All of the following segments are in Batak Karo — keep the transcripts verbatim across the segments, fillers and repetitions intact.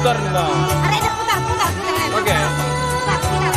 Putar, putar. Oke. Putar, putar.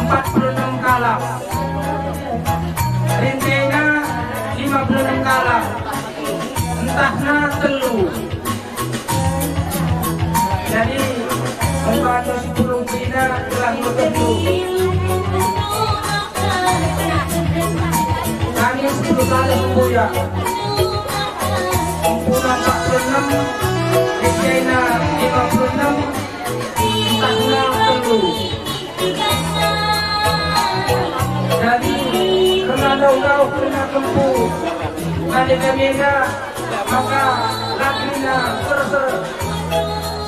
Empat puluh enam kalak. Rintina lima puluh enam kalak. Entahna telu. Jadi, empat puluh rintina telah menutup. Kami sepuluh kalak sembuyak. Empuna empat puluh enam, rintina lima puluh enam, entahna telu. Jadi, kerna dauh-dauh kerna kempu, nande kami enda, maka la kerina serser,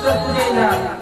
serser enda.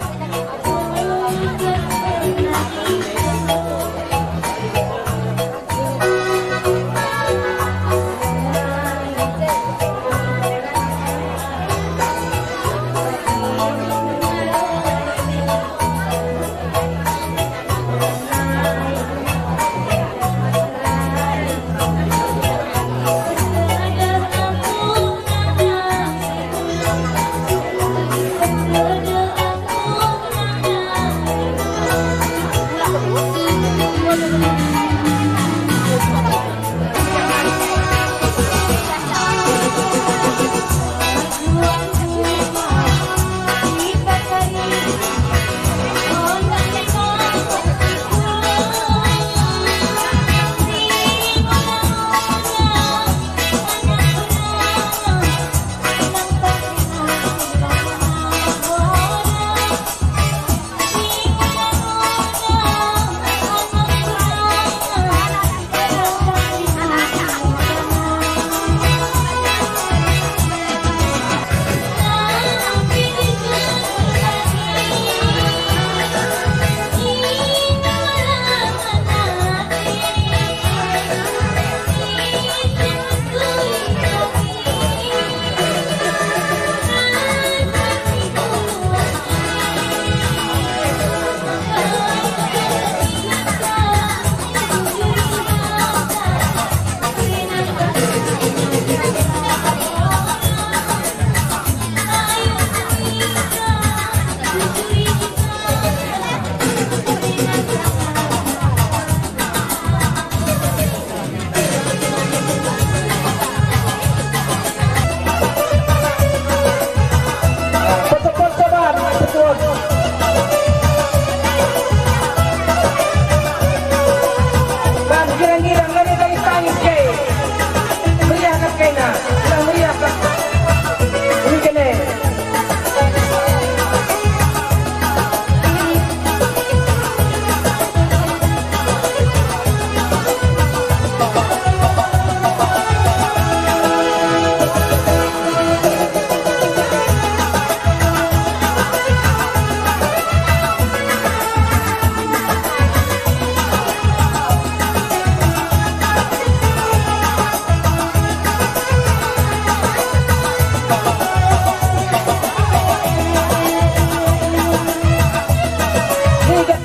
Kan girang-girang ngena tangis-tangis ke. Meriah kap kena, girang meriah kap. Ini kene.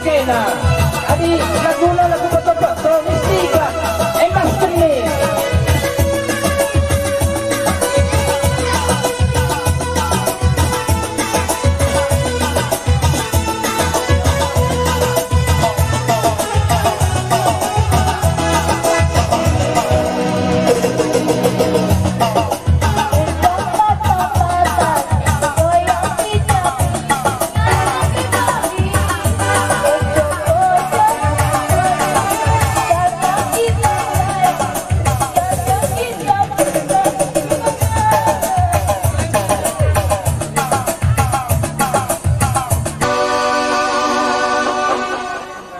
Kena. Adi laguna lagu betok-betok, mesti ikut. Emas jenis.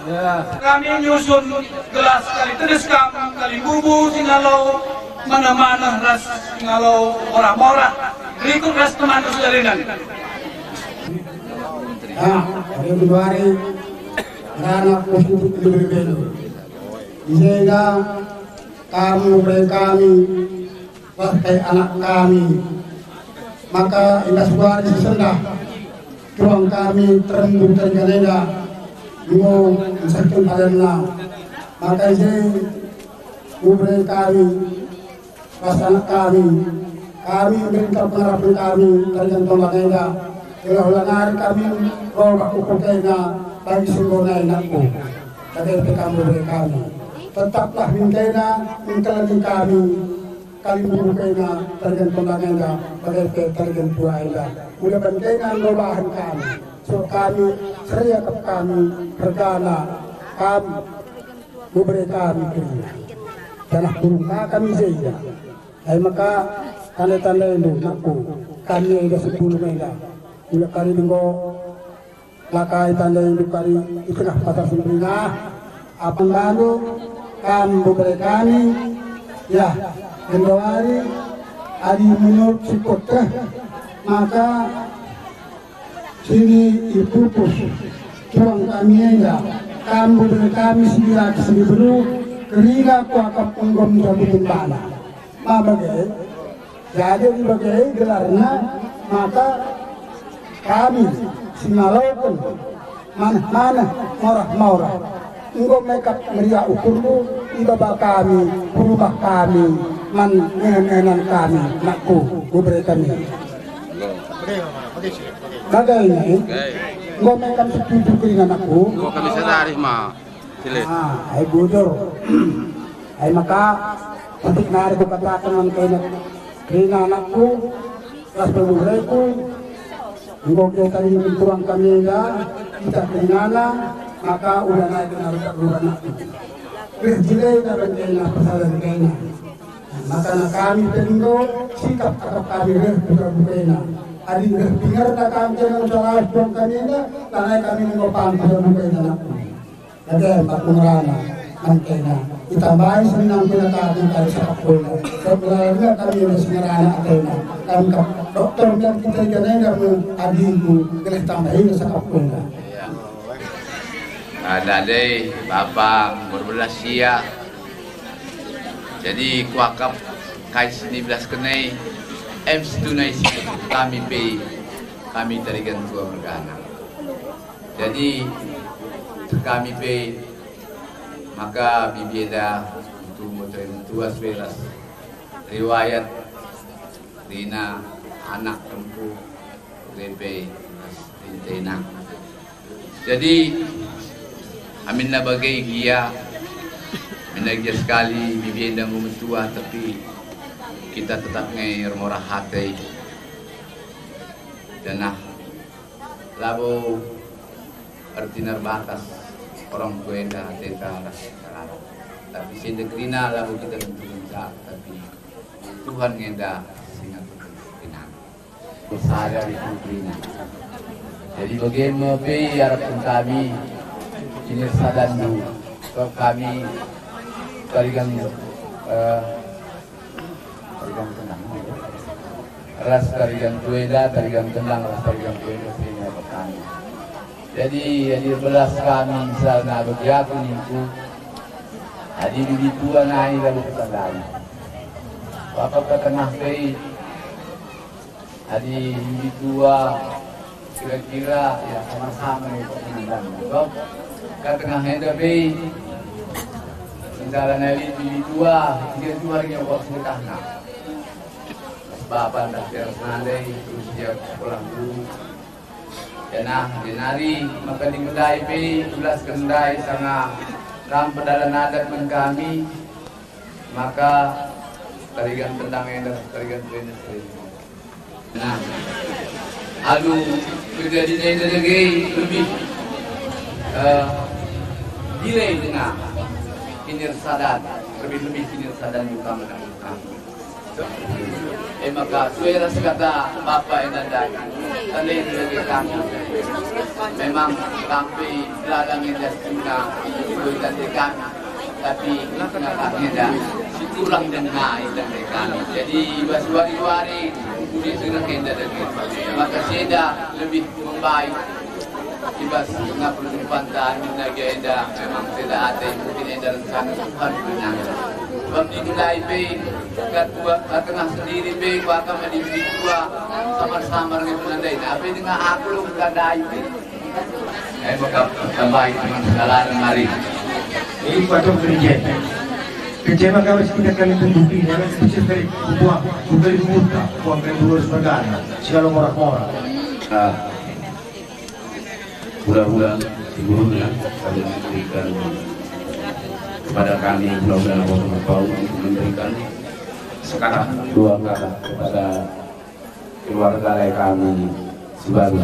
Ya. Kami nyusun gelas kali tedis kam, kali bubu si ngalo maneh-maneh ras si ngalo morah-morah. Berikut ras teman sekalian. Ya, hari kedua hari, anak positif lebih-lebih. Sehingga kamu beri kami, wahai anak kami, maka indah suari si sendah, tuang kami terembu tarigan enda, enggo mesehken padanna. Maka ise kubere kami, ras anak kami, kami merinta pengarapen kami tarigan tombang enda, gelah ola nari kami robah ukur kena bagi si enggo nai nakku. Dage pe kam bebere kami. Tetaplah min kena engkeleng kami, kalimburu kena tarigan tombang enda, bage pe tarigan tua enda. Ula ban kena enggo bahan kami. So kami, seria kap kami, regana kam bebere kami kerina. Janah burung ka kami i jenda. Ai maka tandai-tandaindu, nakku, kami enda sepuluh enda. Ula kari enggo La kai tandaindu kari i tengah pasar si meriah. Apan bandu kam bebere kami, ya, genduari, adi menurut si kueteh, maka sini ipupus tuang kami enda, kam bebere kami si dilaki si diberu, kerina kuakap enggo menjadi gembala. Ma bage, jadi adi bage gelarna, maka kami si ngaloken maneh-maneh, morah-morah, enggo mekap meriah ukurndu, ibaba kami, ku rumah kami, man ngehen-ngehenan kami, nakku, kubere kami. Bage nge, enggo mekap setuju kerina, nakku. Enggo kami sadari ma. Silit. Ah, ai bujur. Ai maka, petik nari kukataken man kena kerina anakku, ras pemureku, enggo kita ringan tuang kami enda, kita kerinana, maka ula nai kena rupak-rupak anakku. Reh jile na bangkena persadan kena. Maka na kami pe enggo sikap akap kami reh buka-bukena. Adi reh pingerna kami jangan salah tuang kami enda, lanai kami enggo paham buka-bukena anakku. Dage empat pengerana, mangkena itambahi senang kena kami kari sakap kena. Sebab ngerana kami enda si ngerana atena. Kami kap doktor dan kita ikan enda me adingku, geleh tambahi sakap kena. Iya. Ada deh, Bapa, umur belas sia. Jadi, kuakap kai si nibelas kenai, em situna isi kami pe, kami tarigan tua mergana. Jadi, kami pe maka bibi enda tumu terima tuas belas riwayat rina anak tempu repe ras rintena. Jadi, aminna bage gia, aminna gia sekali bibi enda enggo metua, tapi kita tetap nge ermorah hati. Janah Labo ertina erbatas orang tua enda atenta ras kalak. Tapi si enda kerina labo kita nentukenca, tapi Tuhan enda si ngaturken kerina. Sada di kerina. Jadi bage me pe iarapken kami kinisadanndu kami Tarigan, eh, Tarigan Kendang. Ras Tarigan Tuenda, Tarigan Kendang, ras Tarigan Tuenda sehingga petani. Jadi, jadi belas kami misalna bagi aku ningku, adi bibi tua nai lalu petandai. Bapa ketengah pe, adi bibi tua kira-kira ya sama-sama ya kok menandang. Kok ketengah enda pe, misalna bibi tua, dia tua yang kok sedekahna. Bapa ndah biar senandai, terus dia sekolah guru. Janah jenari maka di ndai pe ulas kendai sanga kam pedalan adat man kami, maka Tarigan Kendang enda, Tarigan Tuenda. Nah, alu kejadian enda dage lebih, eh, delay denga kinirsadan, lebih-lebih kinirsadan utama kami. E maka, sue ras kata Bapa enda ndai, tandai lebe kami. Memang kam pe lalangenda guna ibuikan kami, tapi kata enda si kurang denga itandai kami. Jadi, i bas wari-wari, kudi denga enda dage. Maka si enda lebih membaik. I bas ngapul sempanta nina gia enda memang ceda ate, mungkin enda rencana Tuhan nina. Sebab di ndai pe, kat dua, kat tengah sendiri pe, kuakap adi bibi tua samar-samar nge penandai. Tapi denga aku lo kandai pe. Eh, maka tambahi teman sekalian mari. Ini kuatong kerja. Kecema kami sekitar kali pembuki, jangan khusus dari buah, bukan dibuka, buah kali dulu sebagai, segala murah-murah. Ah. Hula-hula, ibu-ibu, kami memberikan kepada kami hula-hula Naposo Merpau untuk memberikan sekata dua kata kepada keluarga lai kami si baru.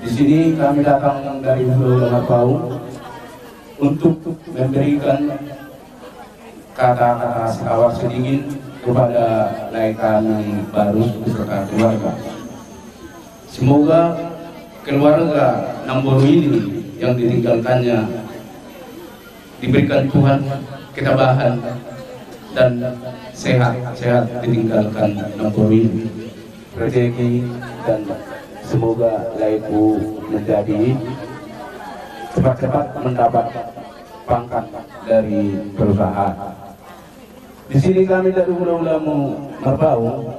Di sini kami datang dari hula-hula Merpau untuk memberikan kata-kata sekawar sedingin kepada lai kami Barus beserta keluarga. Semoga keluarga Namboru ini yang ditinggalkannya diberikan Tuhan ketabahan dan sehat-sehat ditinggalkan Namboru ini. Rezeki dan semoga laiku menjadi cepat-cepat mendapat pangkat dari perusahaan. Di sini kami dari hula-hulamu Merpau,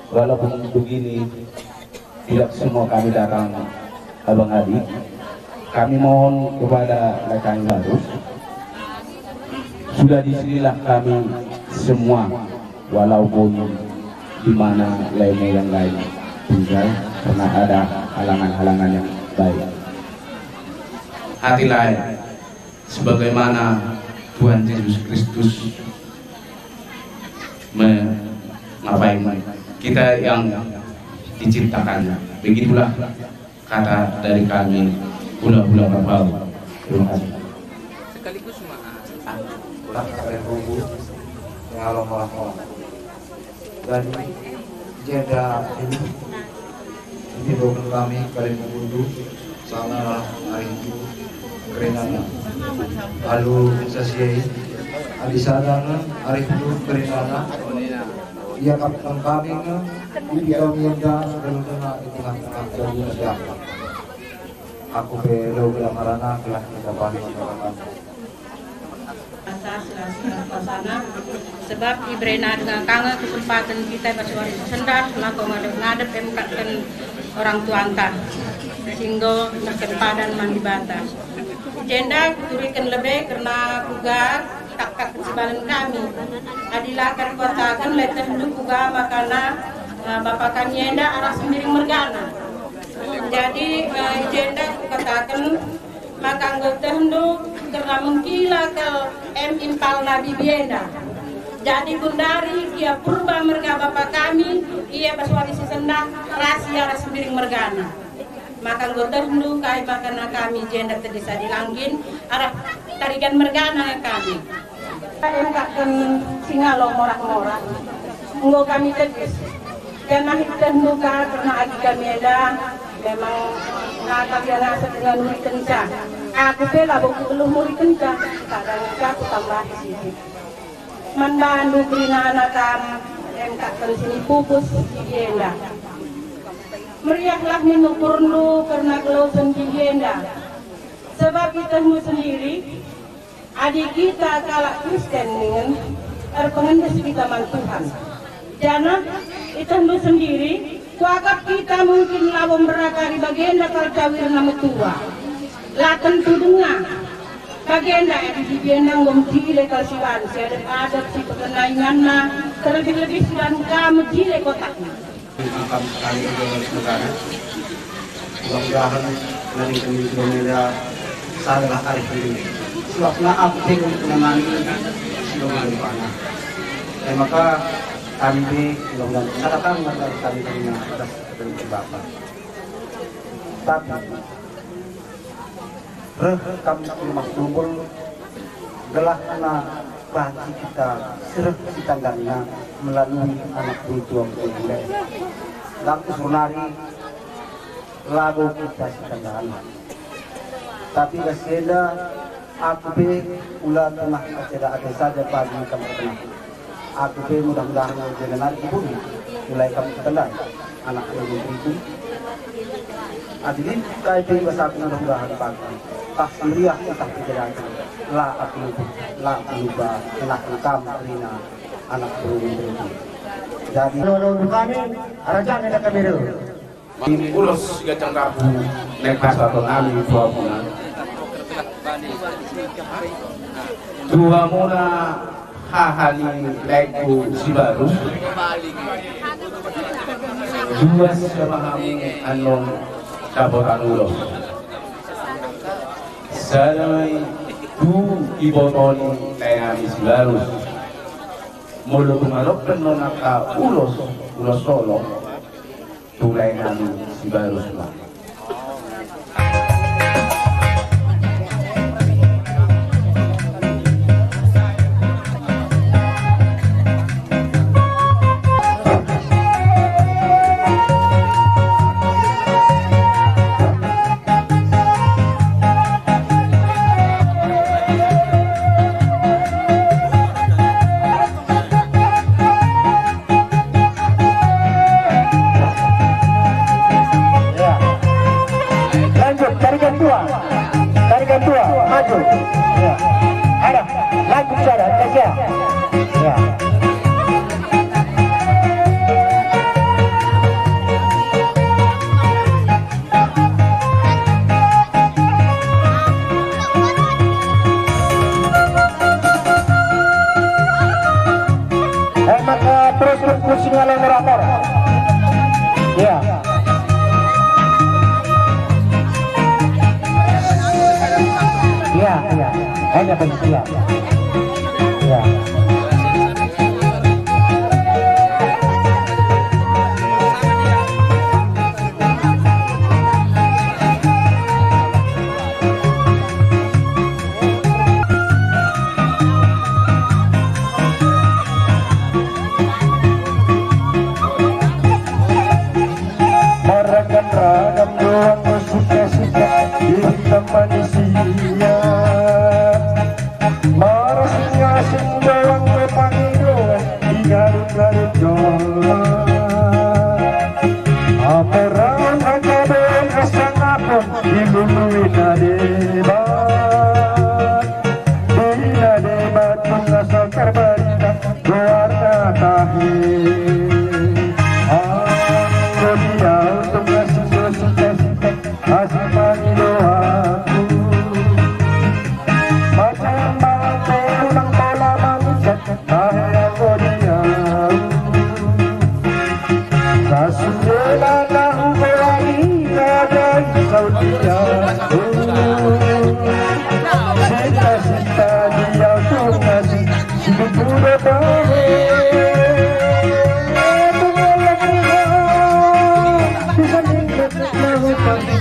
walaupun begini tidak semua kami datang abang adi. Kami mohon kepada rekan harus sudah di sinilah kami semua, walaupun di mana lainnya yang lain tinggal karena ada halangan-halangan yang baik. Hati lain. Sebagaimana Tuhan Yesus Kristus mengapai kita yang diciptakannya. Begitulah kata dari kami, hula-hula Merpau. Terima kasih. Sekaligus maaf. Pengalaman. Jadi, jenda ini, ini doken kami kali menggundu, sana ari itu kerenana. Alu sasiai, adi sana ari itu kerenana, ia kapten kami nge, di kami enda, dalam tengah, di tengah-tengah, jadi siapa? Aku pe lo gelah marana, gelah kita balik, Atas ras kuasana, sebab iberena denga ka nge kesempaten kita i bas wari si sendah, lako ngadep-ngadep emkatken orang tuanta, si enggo nehken padan man Dibata. Jenda kuturiken lebe kerna kuga takkat sibalen kami. Adi la kari kuataken, la itehndu kuga makana, eh, bapa kami enda arah sembiring mergana. Jadi, eh, jenda kukataken, maka enggo tehndu kerna mengkila kal em impalna bibi enda. Jadi gundari ia purba merga bapa kami, ia bas wari si sendah ras ia ras sembiring mergana. Maka enggo tehndu kai maka na kami jenda tedis adi la nggin arah Tarigan mergana kami. Engkaken singalo morah-morah. Enggo kami tedis. Janah itehndu ka kerna adi kami enda memang nakal ia nasa denga nurikenca. Aku pe labo kubeluh nurikenca, kadang ka kutambahi sitik. Man bandu kerina kam engkaken sinipupus si enda. Meriahlah min ukurndu kerna kelosen si enda. Sebab itehndu sendiri, adi kita kalak Kristen ningen, erpengendes kita man Tuhan. Janah itehndu sendiri, kuakap kita mungkin labo mberrakari bagenda kal cawirna metua. La tentu denga. Bagenda adi si bagenda enggo mejile kal si banci adat-adat si pekena inganna, terlebih-lebih si banci ka mejile kotakna. Akap kami ego negara. Mudah-mudahan nari kami ego negara salah arif ini. Sebab na aku tengok menangani si domani panah. Dan maka kami pe mudah-mudahan katakan dari kami terima atas kepada Bapak. Tapi reh kam ku rumah tumbul, gelahna banci kita sereh sitandangna melalui anak beru tuangku Bule. Langkus nari labo kita sitandangna. Tapi bas enda aku pe ula tengah keceda ate saja bagi kam pernah. Aku pe mudah-mudahan jenengan ibuni mulai kam ketendai anak menteriku. Adi lit kai pe bas aku mudah-mudahan bagi tah meriah tah pejalan la aku lupa, la aku lupa telah kam kerina anak menteriku. Jadi kami raja kami. Ulos sigacang garpu, nek pas atau nami tuamuna. Tuamuna haha ni laengku Sibarus. Duas kemahamu annon dapotan ulos. Salai tu ibotoni lae nami Sibarus. Molo tu ngalokpen nonakta ulos, ulos solo. Tulai nami Sibarus lah. Ya. Lanjut, tarikan dua. Tarikan dua, maju. Ya. Arah, lanjut cara, kerja. Ya. Eh, maka terus ku Singalo Moramor. Ya. Ya, ya. Hanya pengertian. Ya. Meragam-ragam doang suka-suka diri manusia. Marasing-asing doang, mepangi doang, ingarut-ngarut jolma. Amoran aka doang, asa ngapung, dilului na deban. Dina deban, tunga sakar barita, luarna tahe. Anggo dia untung ngasih sita-sita, Asmani doaku. Macam bangke nang pola manusia, tahe anggo dia. Sasundela tahu berani kadai saudia. Sita-sita dia tu ngasih, si kuda tahe. Bisa ningkat lalu pagi.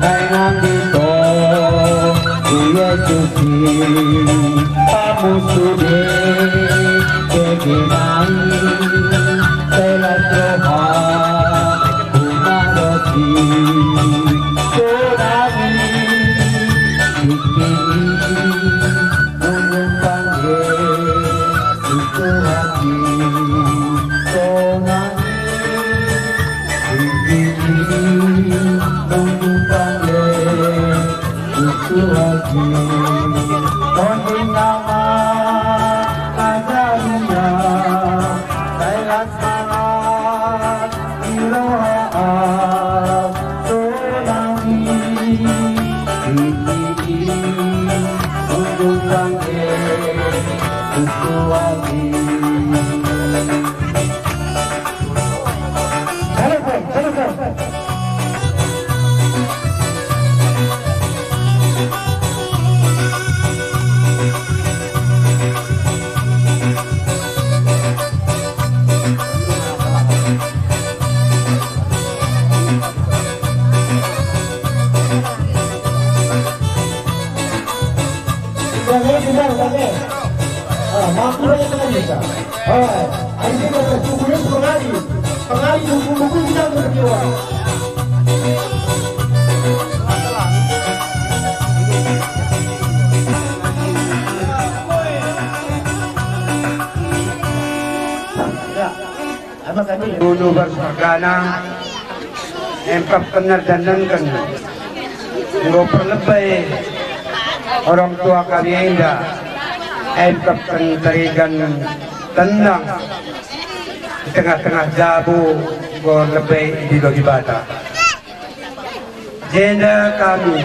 Nai ngambi to ku Yesus i, pamusuh e bage nai, telas roha ku madosi, sonangi, bimbingi, nunjung pangge, susuhaki, sonangi, bimbingi, nunjung pangge, susuhaki, tonding nama Azaria, telas roha, sonangi, bimbingi, nunjung pangge, susuhaki. Salam, salam, salam. Bage, bage, bage. Ah, mampu bage pengaji kita. Ah, adi kita terjumpa pengadi, pengadi buku-buku kita berdua. Ya. Dulu bersergana, emkap kener dan nengken. Enggo perlebe orang tua kami enda, emkap terigan tendang di tengah-tengah jabu, enggo lebe idilo Dibata. Jenda kami,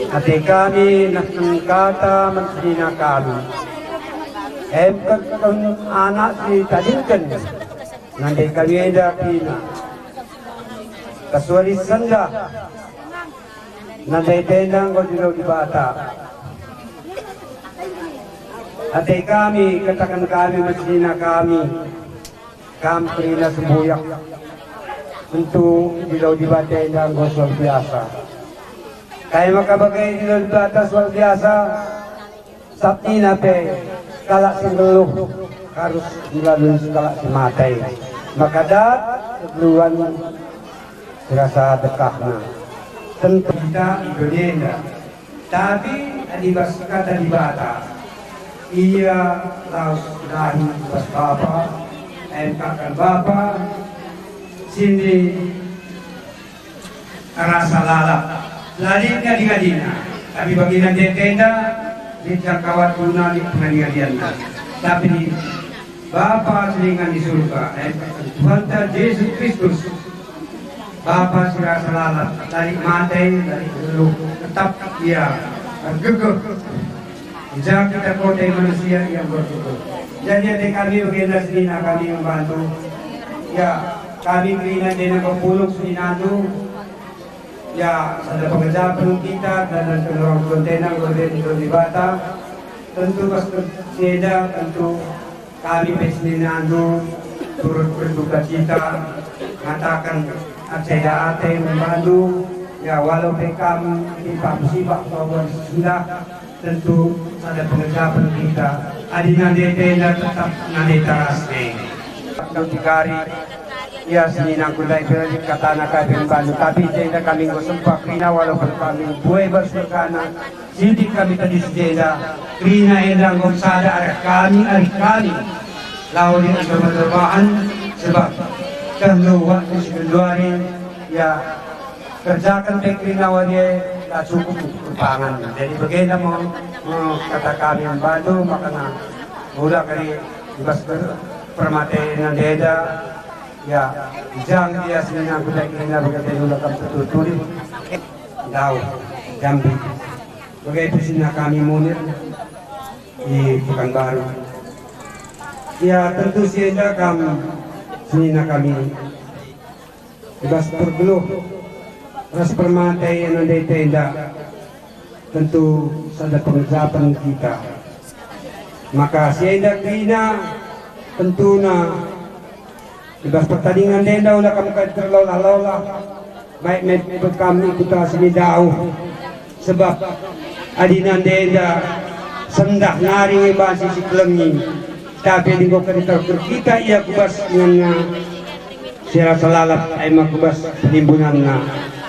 ate kami nehken kata man senina kami. Emkeken anak si tadingken, nande kami enda kerina. Kasuari sendah, nande tenda enggo dilo Dibata. Ate kami, kataken kami man senina kami. Kam kerina sembuyak, tentu idilo Dibata enda enggo luar biasa. Kai maka bage idilo Dibata luar biasa? Sabap nina pe, kalak si nggeluh arus melalui kalak si mate. Maka dat kegeluhen si rasa dekahna. Tentu kita i dunia enda. Tapi adi bas kata Dibata, ia lawes ndahi bas Bapa, emkap Bapa, si rasa lalap. La lit ngadi-ngadina, tapi bagi nande tenda, lit jangkawat guna, lit pengadi-ngadianna. Tapi Bapa si ringan di surga, emkap Tuhanta Jesus Kristus, Bapa si rasa lalap, la lit mate, la lit nggeluh, tetap Ia ergegeh. I ja kita kote manusia, Ia ergegeh. Jadi ate kami bagenda senina kami membantu. Ya, kami kerina jenda kepulung seninandu. Ya, sada pengejapen kita dan, dan orang tua tenda, orang tua Dibata. Tentu pas ke-, si enda tentu kami pe seninandu turut berduka cita, ngataken erceda ate man bandu, ya, walau pe kam timpah musibah atau sendah, tentu sada pengejapen kita. Adi nande tenda tetap nande teras e. Dua tiga hari, ya, seninangku ndai pe katana kai pe man bandu, tapi jenda kami enggo sempat kerina walaupun kami buai bersergana. Sitik kami tedis jenda, kerina enda enggo sada arah kami, arah kami. Lau lit erbahan-erbahan, sebab kami waktu si genduari, ya, kerjaken pe kerina wari e, la cukup untuk pangan. Jadi bagenda me, me kata kami man bandu, makana mula kari i bas per-, permaten enda, ya, i ja nge ia seninangku ndai kerina bagenda ula kam tetu tuli. Ndauh, Jambi. Bage pe senina kami Munir i Pekanbaru. Ya, tentu si enda kam senina kami. I bas pergeluh ras permaten enda ndai tenda, tentu sada pengejapen kita. Maka si enda kerina tentuna I bas pertandingan enda ula kam kari terlolah-lolah, baik me pe kam ikut si ndauh, sebab adi nande enda sendah nari nge banci sikelengi, tapi adi enggo kari terkita ia ku bas inganna, si rasa lalap e me ku bas penimbunanna,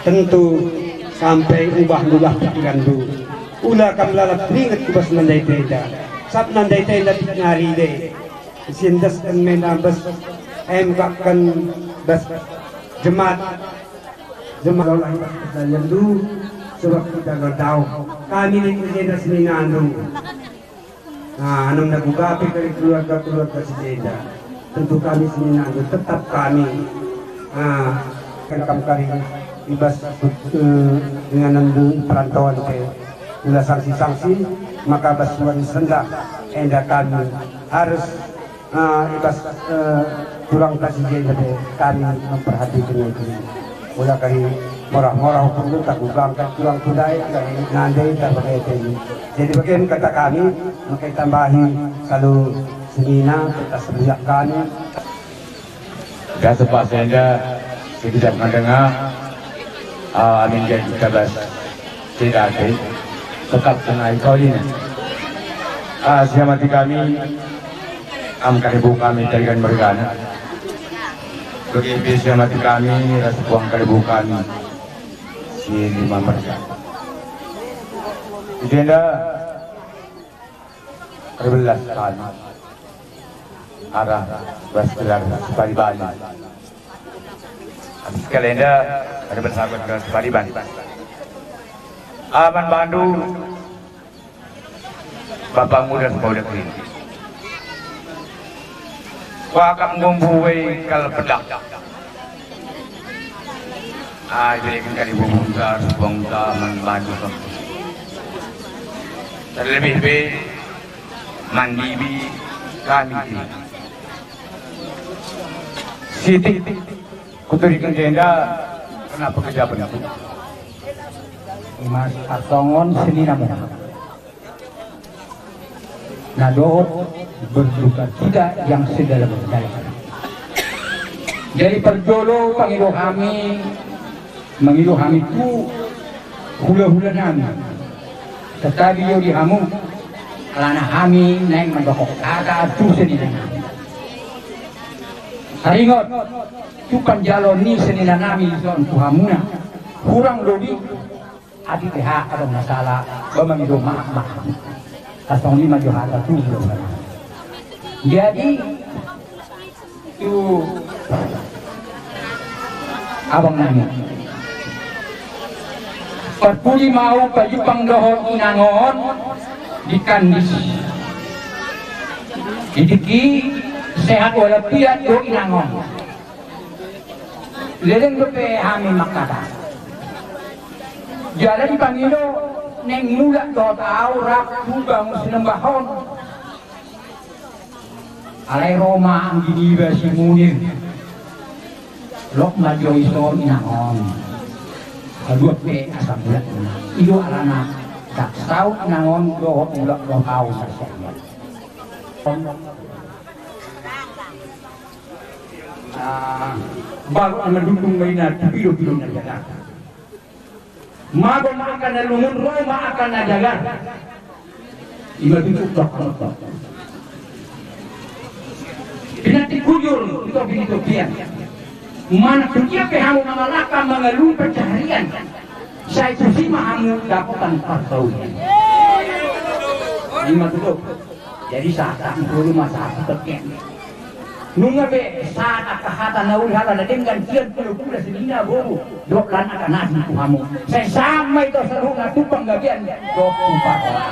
tentu sampe ubah-ubah pikiranndu. Ula kam lalap ringet ku bas nande enda, sabap nande enda tik nari de. Si endesken menda bas, em kakken bas jemat, jemat lolah i bas perdalanenndu, sebab kita nggo dauh. Kami lit i jenda seninandu. Ah, anemna kuga pe kari keluarga-keluarga si jenda. Tentu kami seninandu, tetap kami, ah, kena kam kari i bas, eh, inganenndu i perantauan pe. Ula sanksi-sanksi, maka bas wari sendah enda kami harus, eh, i bas, eh, turang kasih jenda pe kami memperhatikan itu. Ula kari morah-morah pun tak gugangkan turang kundai, kari nande tak pakai teni. Jadi bagaimana kata kami, maka tambahi selalu senina, kita sebuyak kami. Dah sepas enda, sekejap ngadengah, ah, amin jadi tabas tidak ate, tetap kena ikau ini. Ah, siamati kami, am kalibu kami tarikan mergana. Bagi pe siamati kami, ras puang kalibu kami, si lima mergana. Jenda, erbelas kami. Arah bas gelar Sepadi Bali. Habis kalenda ada bersahabat ke Sepadi Bali. Aman bandu, Bapak Muda Sepauda Kering. Kuakap ngumbu wei kal pedak. Ah, jadi kan kali bubunta, bungta, man bandu kam. Terlebih be, mandibi kami ini. Sitik kuturiken jenda, kenapa kejaben aku? Mas Asongon senina mu. Nah, dohot berduka cita yang sedalam-dalam. Jadi perjolo pangido kami, mengido kami tu hula-hula nami. Tetapi yo di hamu, alana kami naik mendokok kata tu senina nami. Taringot, tukan jalo ni senina nami soal ku hamuna. Kurang dobi, adi P H K dong masalah, bamang ido maaf-maaf. Asong lima jo hata tu. Jadi, tu abang nami. Perpudi mau pajupang dohot inangon di Kandis. Didiki sehat walafiat do inangon. Leleng dope kami makata. Jala dipangido neng mulak dohot au rap tu bangun sinembahon. Alai Roma angginiba si Munir. Lok majo ison inangon. Aduh pe asam bulat. Ido alana tak saut inangon dohot mulak dohot au nasihat. Ah, bal mendukung maina tu pilo-pilo na jaga. Mabo ma akan na lungun, ro ma akan na jaga. Ima tutuk tok tok. Pinanti kujur, tok bini topian. Mana kudia pe hamu mangalaka mangalu pencaharian. Sai tusi ma hamu dapetan pertaulian. Ima tutuk. Jadi saat aku rumah sakit tepian. Nunga pe saat aka hata nauli hata na denggan kian pula-pula senina boru. Dok lan aka nasi ku hamu. Saya samai to seru na tupang gabian. Dok ku pakola.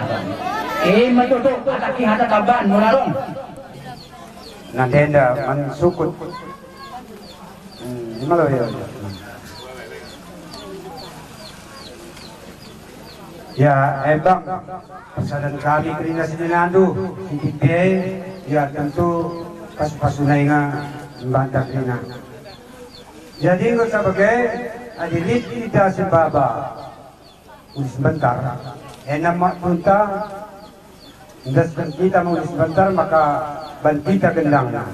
Eh, ma toto, ata ki hata kaban, molalong. Nandenda man sukut. Hmm, malo ya. Ya, embang. Pesanan kami kerina seninandu, sitik pe, ya tentu pasu-pasu nai nga mbanta kerina. Jadi enggo sabage, adi lit kita sebaba, ulis mbentar, enam mak punta, ndesken kita mengulis mbentar, maka ban kita gendangna.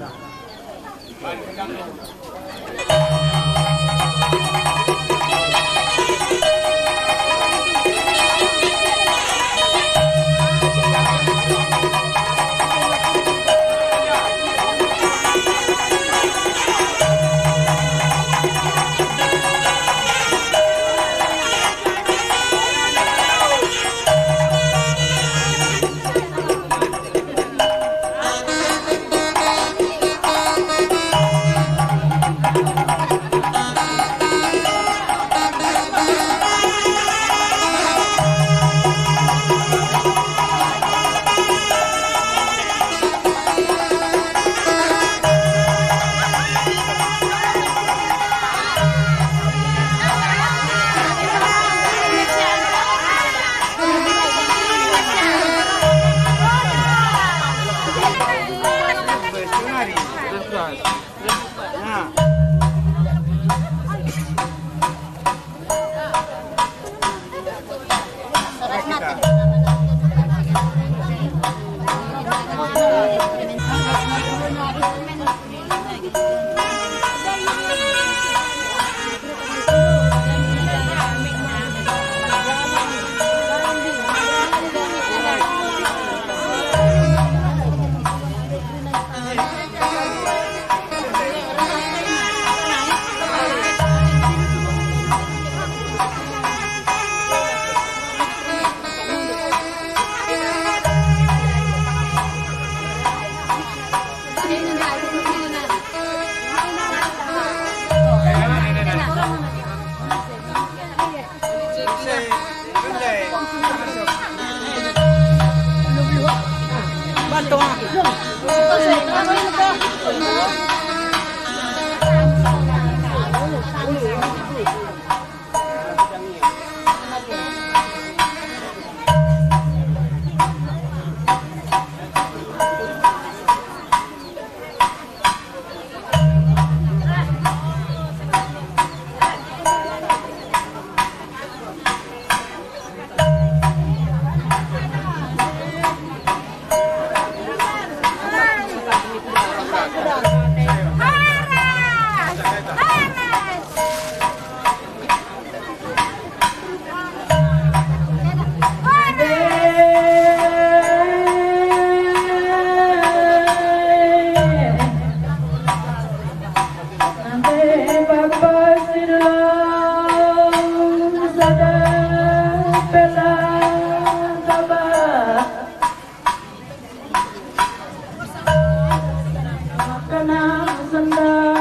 Kena sendal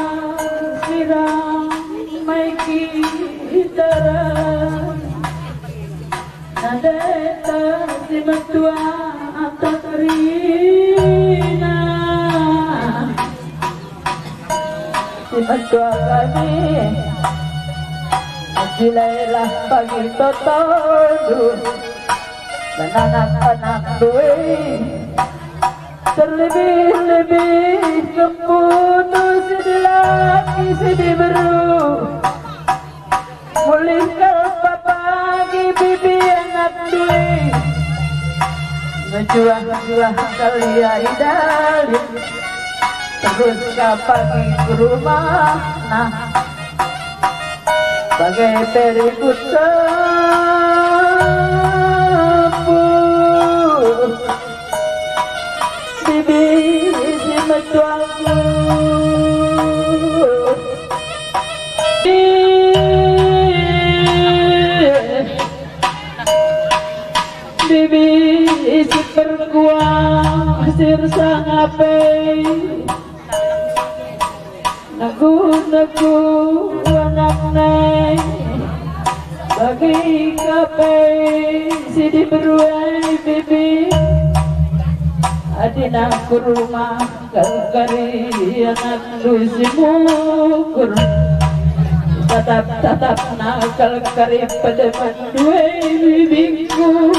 sirang mai kita. Nadeta si metua atak kerina. Si metua kami, jilailah bagi totondu dan anak-anak due. Terlebih-lebih kemputu si dilaki si diberu. Mulih kal pagi bibi anak due. Mejuah-juah kal ia i dalan. Terus ka pagi ku rumah, nah. Bagai perikut tempuh. Bibi si metuaku. Bibi si perkuah si ersangapai. Negu-negu anak nai, bagi kapai si diberu ai bibi. Adina ku rumah kal kari anakndu si mukur. Tatap-tatapna kal kari pedeman due bibingku.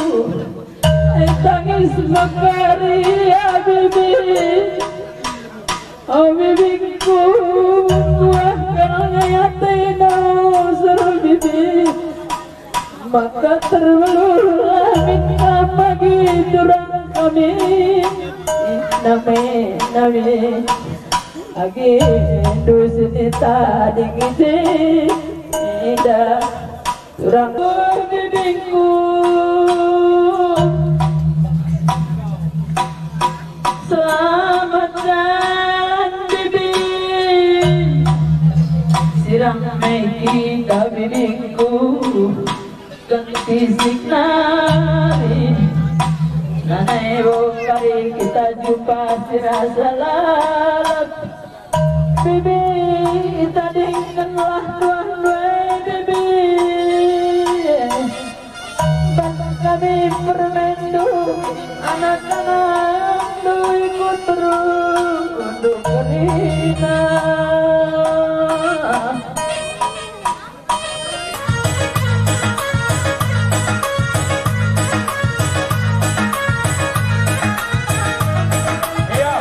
Ai tangis mekari ya bibi. O bibingku, kuah kal nge atena, sura bibi. Maka terbeluhlah minta pagi turang kami. Name, name. Agindu sini tading isi indah surang bibingku. Selamat jalan bibi, sirang me kita bibingku. Kentisik nari, nane bokari kita jumpa si rasa lalap. Bibi, tadingkenlah tuah ndai bibi. Ban kami permendu, anak-anakndu ikut terus untuk kerina. Iya.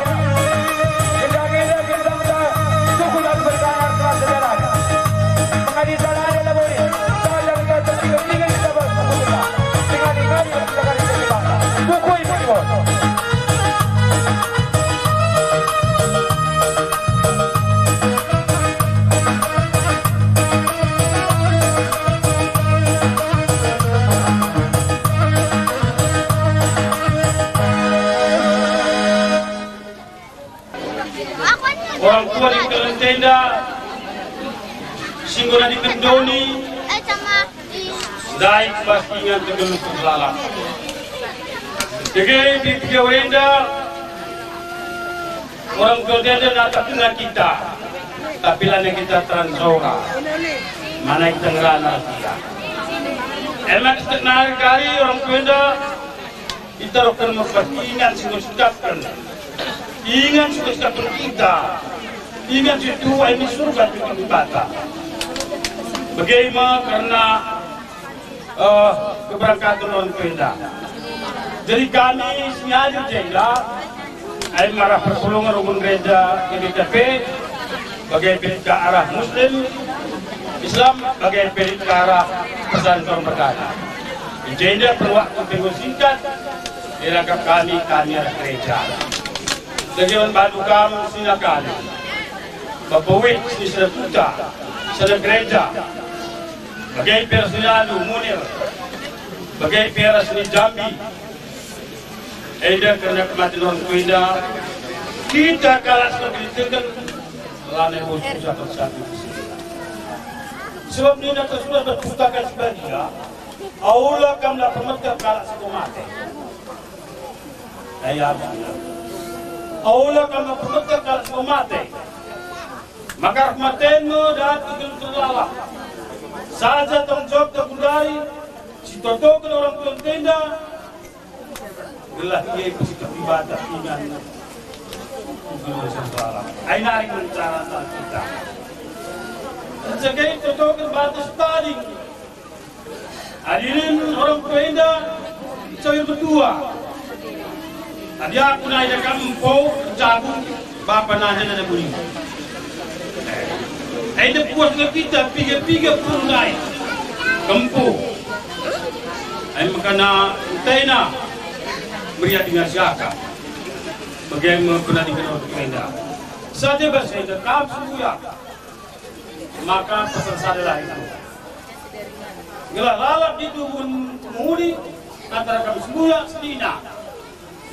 Gendang-gendang, gendang-gendang. Suku dan berkanak telah sejalan. Pengadi tanah ada labori. Salah yang kita tertinggal, tinggal kita bersuku kita. Tinggal-tinggal kita dari segi bangsa. Buku ibu-ibu. Orang tua di dalam tenda, si enggo nadi kendoni, ndai bas ingan tegeluh lalap. Dage di tiga enda, orang tua enda natap denga kita, tapi lanai kita teransora. Mana kita ngerana dia. Emak setek nari kari orang tua enda, kita rohken merbas ingan si enggo sikapken. Ingan si enggo sikapken kita. Ingan si tuhu ai mi surga tuhu Dibata. Bage me kerna eh, keberangkaten orang tua enda. Jadi kami sengaja jenda, ai marah perpulungen rukun gereja G B K P, bage pe lit ka arah Muslim, Islam, bage pe lit ka arah pesantren berkata. Di jenda perwaktu minggu singkat, dirangkap kami, kami arah gereja. Jadi bandu kam senina kami. Bapa Wit senina kuta, senina gereja. Bage pe ras ni Lalu, Munir. Bage pe ras ni Jambi. Enda kerna kematen orang tua enda, kita kalak si erkiniteken, lanai bos susah bersatu. Sebab nina tersurat dalam Pustaka Si Badia, aula kam la permeteh kalak si enggo mate. Ayat. Aula kam la permeteh kalak si enggo mate. Maka kematen me dat i geluh lalap. Saja tanggung jawabta gundari, si totoken orang tua enda, gelah ia ipesikat Dibata ingan i geluh lalap. Ai nari ngencarana kita. Erjagai totoken batu si tading. Hadirin orang tua enda, cawir metua. Adi aku nai da kam empo, jabu, bapa nai da buni. Enda puas nge kita piga-piga pun nai. Kempu. Ai mekana entena meriah dengan siaka. Bage me pernah dikenal enda. Saja bas enda kam sembuyak. Maka pesan sada lah itu. Gelah lalap di tubun penguli antara kami sembuyak senina.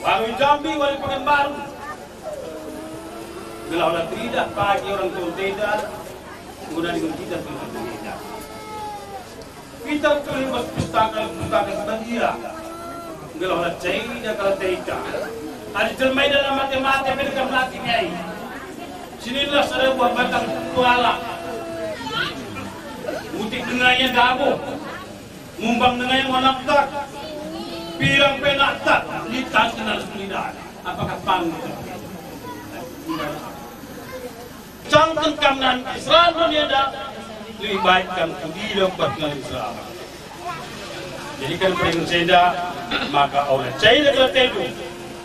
Walu i Jambi, walu i Pekanbaru. Gelah ola teridah pagi orang tua enda, guna dengan kita teridah teridah. Kita terlibat pustaka, pustaka sebadia. Gelah ola ceda kalak teka. Adi jelma enda la mate-mate pe dekam mate ngai. Sinilah sada buah batang kuala. Mutik denga ia dabo. Mumbang denga ia ngonak tak. Pirang pe nak tak. Lit kan kenal sulidan. Apakah pang? Cangken kam nan Israel enda, lebih baik kam kudilo kuat ngalin selama. Jadi kan pering senda, maka ola ceda kelatendu,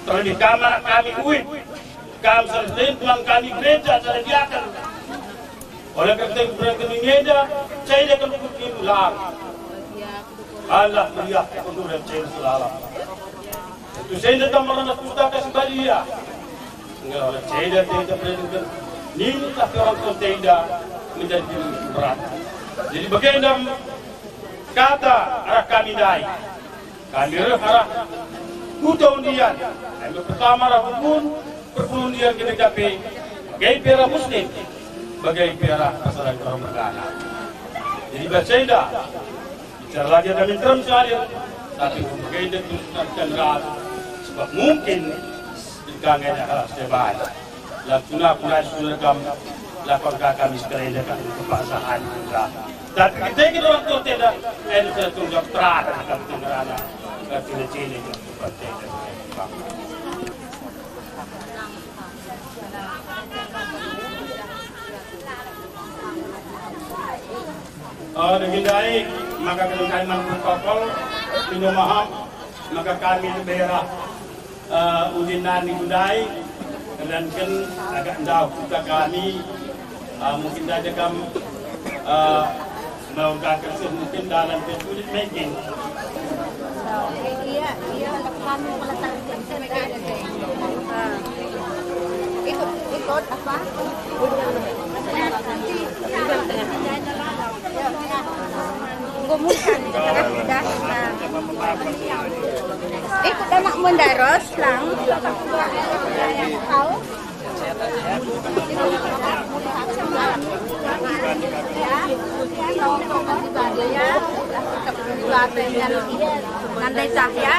terlebih kam anak kami Uin, kam selain teman kami gereja sada diaken. Ola kelatendu berangkat enda, ceda kelatendu kudilo lang. Allah meriah kudilo ceda selalam. Tusi enda tah merana Pustaka Si Badia. Enggo ola ceda tenda perdiken. Nina pe orang tua tenda menjadi berat. Jadi bagenda kata arah kami ndai. Kami reh arah kuta undian. Kami pertama arah rukun perpulungen G B K P, bage pe arah Muslim, bage pe arah pasaran orang berdana. Jadi bas enda, bicara lagi kami terus hadir, tapi bagenda terus kami ras, sebab mungkin engkai nge arah sebaik. Langsung aku naik sudah kam, lapang ka kami sekali enda kami kepaksahan juga. Tapi kita ini orang tua tenda, eh, kita tanggung jawab terhadap kami tenda rana. Kita cili-cili, kita tenda. Oh, demi ndai, maka kami man protokol, minta maaf, maka kami daerah, eh, undi nani ndai, kedanken agak ndauh kita kami, eh, mungkin saja kam, eh, melakukan kerja mungkin dalam sulit mungkin. Iya, iya, kami meletakkan. Ikut, ikut apa? Ikut anak mendaros lang. Tahu? Nandai Cahya.